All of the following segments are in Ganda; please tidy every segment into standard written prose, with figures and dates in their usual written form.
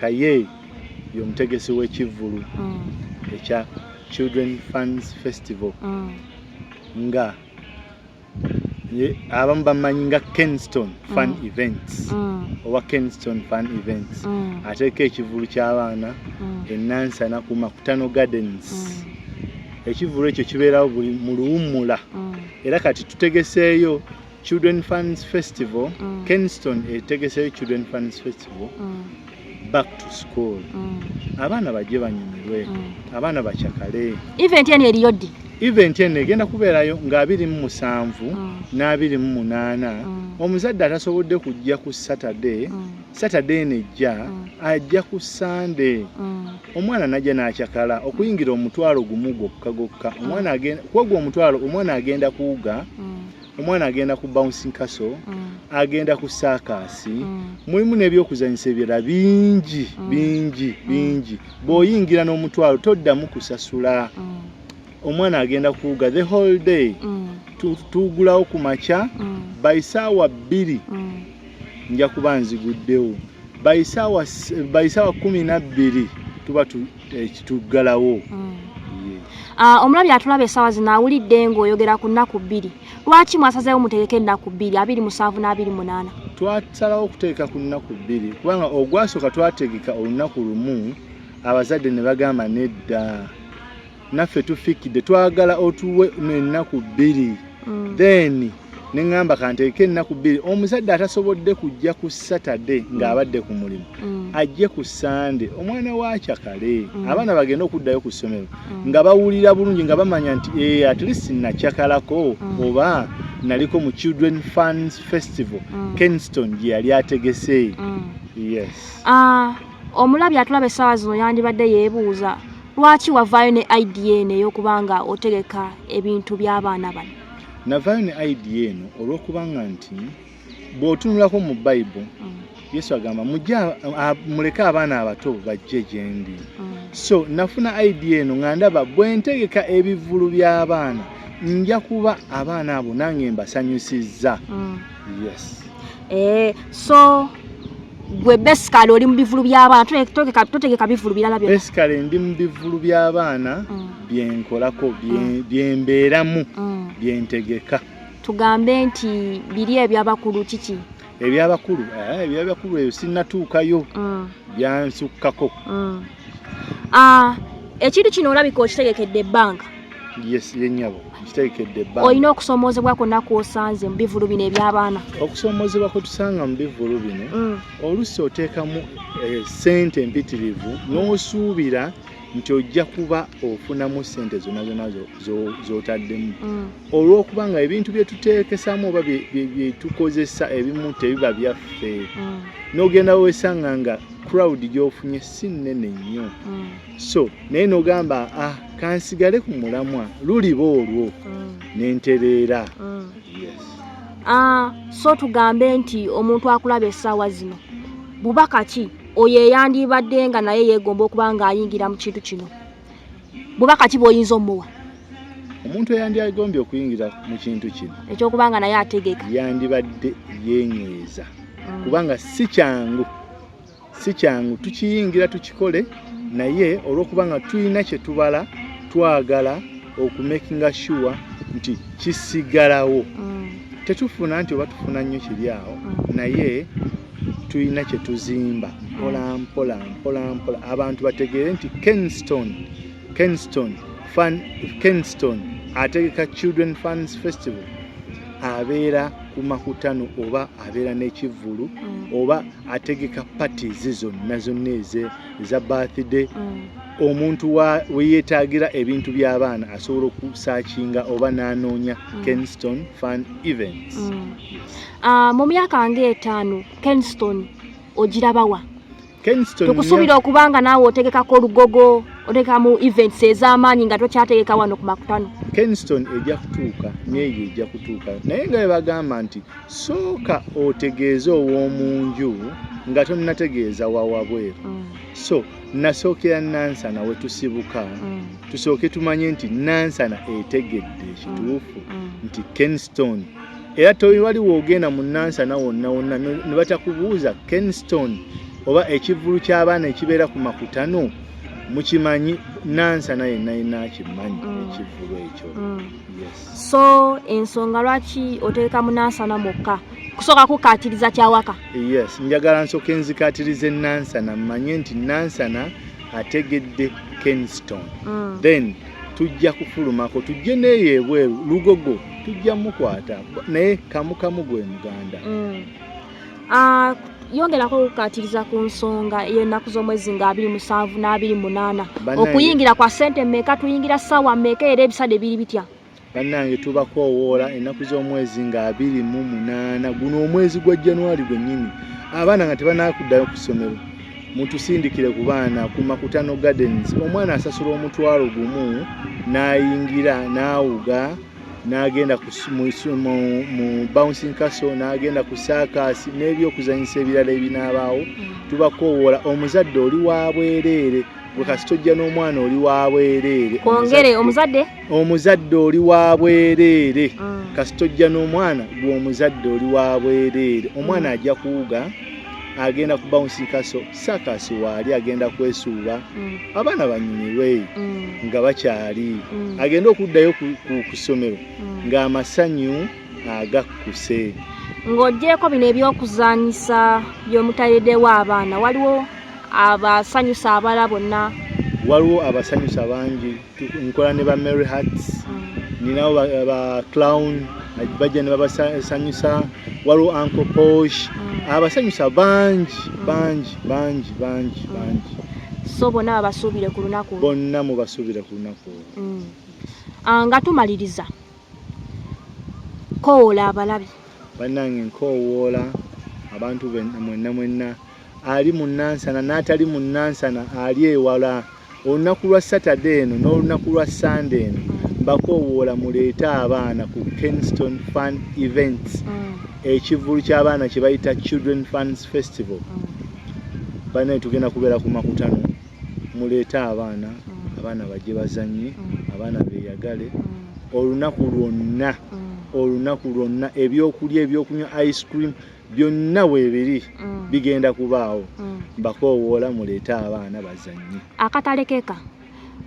Kaye y'omutegesi w'ekivvulu ekya Children Funds Festival, nga abamu bamanyi nga Kenston Fun Events oba Kenston Fun Events. Ateeka ekivvulu ky'abaana enansana ku Makutano Gardens. Ekivvulu ekyo kibeerawo buli mu luwummula, era kati tutegeseeyo Children Funds Festival. Kenston etegeseeyo Children Funds Festival back to school. Abaana bajje banyumirwe, abaana bakyakale. Event eno eriyo ddi? Event eno egenda kubeerayo nga 27 n'28. Omuzadde atasobodde kujja ku Saturday, Saturday eno ejja, ajja ku Sunday. Omwana najja n'akyakala. Okuyingira 10,000 gwokka gwokka. Omwana agenda kwogwo 10,000, omwana agenda kuwuga, omwana agenda ku bouncing castle, agenda ku circus, mulimu n'ebyokuzanyisa ebirala bingi, bingi bingi. Bw'oyingira n'10,000 toddamu kusasula. Omwana agenda kuwuga the whole day. Tuggulawo ku makya by saawa 2, nja kuba nziguddewo by saawa 12 tuba tuggalawo. Yeah. Ah, omulabi atulaba essaawa zino awulidde ng'oyogera ku nnaku 2. Lwaki mwasazeewo mutegeke ennaku 2, 27 n'28? Twasalawo okuteeka ku nnaku 2 kubanga ogwasooka twategeka olunaku lumu, abazadde ne bagamba, "Nedda, naffe tufikidde, twagala otuwe ennaku 2." Then neŋŋamba kanteeke ennaku 2. Omuzadde atasobodde kujja ku Saturday ng'abadde ku mulimu, ajje ku Sande, omwana waakyakale. Abaana bagende okuddayo ku ssomero nga bawulira bulungi, nga bamanya nti, "Eh, at least nakyakalako oba naliko mu Children Funds Festival Kenston gye yali ategese." Yes. Ah, omulabi atulaba essaawa zino yandibadde yeebuuza lwaki wavaayo ne idea eno ey'okuba nga otegeka ebintu by'abaana bano. Navaayo ne idea eno olw'okubanga nti bw'otunulako mu Bayibuli, Yesu agamba, "Mujje, muleke abaana abato bajje gye ndi." So nafuna idea eno nga ndaba bwe ntegeka ebivvulu by'abaana, nja kuba abaana abo nange mbasanyusizza. Yes. Eh, so gwe basically oli mu bivulu by'abaana, totegeka bivulu birala byonna? Basically ndi mu bivvulu by'abaana, byenkolako, byembeeramu, byentegeka. Tugambe nti biri ebyabakulu kiki? Ebyabakulu, ebyabakulu ebyo sinnatuukayo, byansukkako. Ah, ekintu kino olabika okitegekedde ebbanga. Yes, yennyabo, nkitegekedde ebbanga. Olina okusomoozebwa kwonna kw'osanze mu bivulu bino eby'abaana? Okusomoozebwa kwe tusanga mu bivvulu bino, oluusi oteekamu ssente empitirivu n'osuubira nti ojja kuba ofunamu ssente zonna zonna z'otaddemu. Olw'okuba nga ebintu bye tuteekesamu oba bye tukozesa ebimu tebiba byaffe, n'ogenda weesanga nga crowd gy'ofunye si nnene nnyo. So naye n'ogamba, "Ah, kansigale ku mulamwa, luliba olwo nentereera." Yes. Ah, so tugambe nti omuntu akulaba essaawa zino, bubaka ki oyo eyandibadde nga naye yeegomba okuba ng'ayingira mu kintu kino, bubaka ki bw'oyinza omuwa? Omuntu eyandyagombye okuyingira mu kintu kino ekyokuba nga naye ategeka, yandibadde yeenyweza, kubanga si kyangu, si kyangu. Tukiyingira tukikole, naye olw'okuba nga tulina kye tubala, twagala okumakinga sure nti kisigalawo. Tetufuna nti oba tufuna nnyo kiri awo, naye tulina kye tuzimba mpola mpola mpola mpola, abantu bategeere nti Kenston ategeka Children Funds Festival, abeera ku Makutano oba abeera n'ekivvulu oba ategeka parties zonna zonna eza birthday. Omuntu weyeetaagira ebintu by'abaana asobola okusearchinga oba n'anoonya Kenston Fun Events. Yes. Ah, mu myaka nga 5 Kenston ogirabawa? Kenston Tukusuubira okuba nga naawe otegekako olugogo, otegekamu events ez'amaanyi nga tokyategeka wano ku Makutano. Kenston ejja kutuuka, neeyo ejja kutuuka, naye nga bwe bagamba nti sooka otegeeze ow'omunju nga tonnategeeza wawabweru. So nasookera Nansana we tusibuka, tusooke tumanye nti Nansana etegedde ekituufu nti Kenston, era tewali woogenda mu Nansana wonna wonna ne batakubuuza Kenston Oba ekivvulu ky'abaana ekibeera ku Makutano mukimanyi? Nansana yenna yenna akimanyi ekivvulu ekyo. Yes. So ensonga lwaki oteeka mu Nansana mwokka, kusooka kukaatiriza kyawaka? Yes, njagala nsooke nzikaatirize Nansana, mmanye nti Nansana ategedde Kenston. Then tujja kufulumako tujje neeyo ebweru Lugogo, tujja mukwata naye kamu kamu gwe muganda. Ah, yongerako okukaatiriza ku nsonga y'ennaku z'omwezi nga 27 n'28. Okuyingira kwa ssente mmeka? Tuyingira ssaawa mmeka? Era ebisale biri bitya? Bannange, tubakoowoola ennaku z'omwezi nga 28, guno omwezi gwa January gwennyini, abaana nga tebanakuddayo ku ssomero, mutusindikire ku baana ku Makutano Gardens. Omwana asasula 10,000 n'ayingira, n'awuga, n'agenda mu bouncing castle, n'agenda ku circus n'ebyokuzanyisa ebirala ebinaabaawo. Tubakoowoola, omuzadde oli wa bwereere. Gwe kasita ojja n'omwana, oli wa bwereere. Kwongere omuzadde. Omuzadde oli wa bwereere. Kasita ojja n'omwana, gwe omuzadde oli wa bwereere. Omwana ajja kuwuga, agenda ku bouncing castle, circus waali, agenda kwesuuba. Abaana banyumirwe nga bakyali. Agenda okuddayo ku ssomero ng'amasanyu agakkuse. Ng'oggyeko bino ebyokuzanyisa by'omutaliriddewo abaana, waliwo abasanyusa abalala bonna? Waliwo abasanyusa bangi. Nkola ne ba Mary Hearts. Ninawo ba clown bajja ne babasanyusa. Waliwo Uncle Posh. Abasanyusa bangi, bangi, bangi, bangi, bangi. So bonna babasuubire ku lunaku olwo? Bonna mubasuubire ku lunaku olwo. Ah, nga tumaliriza, kowoola abalabi. Bannange, nkoowoola abantu mwenna mwenna ali mu Nansana n'atali mu Nansana, ali ewala, olunaku lwa Saturday eno n'olunaku lwa Sunday eno, mbakoowoola muleete abaana ku Kenston Fun Events, ekivvulu ky'abaana kye bayita Children Funs Festival. Bannaye, tugenda kubeera ku Makutano. Muleete abaana, abaana bajje bazanye, abaana beeyagale olunaku lwonna. Olunaku lwonna ebyokulya, ebyokunywa, ice cream, byonna weebiri, bigenda kubaawo. Mbakoowoola muleete abaana bazanye. Akatalekeka,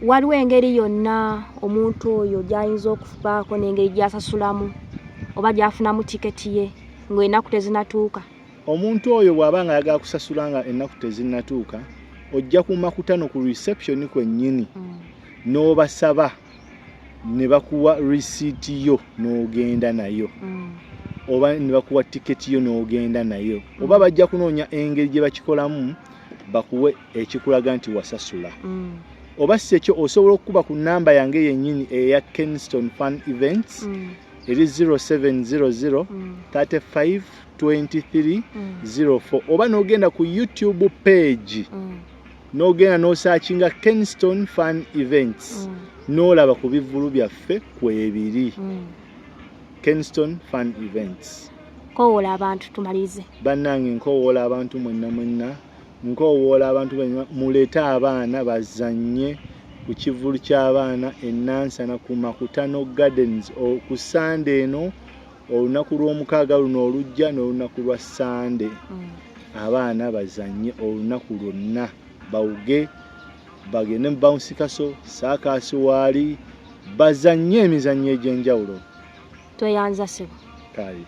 waliwo engeri yonna omuntu oyo gy'ayinza okubaako n'engeri gy'asasulamu oba gy'afunamu tiketi ye ng'ennaku tezinatuuka? Omuntu oyo bw'aba nga ayagala kusasula nga ennaku tezinnatuuka, ojja ku Makutano ku reception kwennyini n'obasaba ne bakuwa risiiti yo n'ogenda nayo, oba ne bakuwa tiketi yo n'ogenda nayo, oba bajja kunoonya engeri gye bakikolamu bakuwe ekikulaga nti wasasula. Oba si ekyo, osobola okukuba ku namba yange yennyini eya Kenston Fun Events, eri 0700 35 23 04, oba n'ogenda ku YouTube page, n'ogenda n'osearchinga Kenston Fun Events, n'olaba ku bivvulu byaffe kwebiri. Kenston Fun Events. Kowoola abantu tumalirize. Bannange, nkoowoola abantu mwenna mwenna, nkoowoola abantu mwenna, muleete abaana bazanye ku kivvulu ky'abaana e Nansana ku Makutano Gardens ku Sande eno, olunaku lw'omukaaga luno olujja n'olunaku lwa Sande. Abaana bazanye olunaku lwonna, bawuge, bagende mu bouncy castle, circus waali, bazanye emizannyo egy'enjawulo. Tweyanza, ssebo. Kale.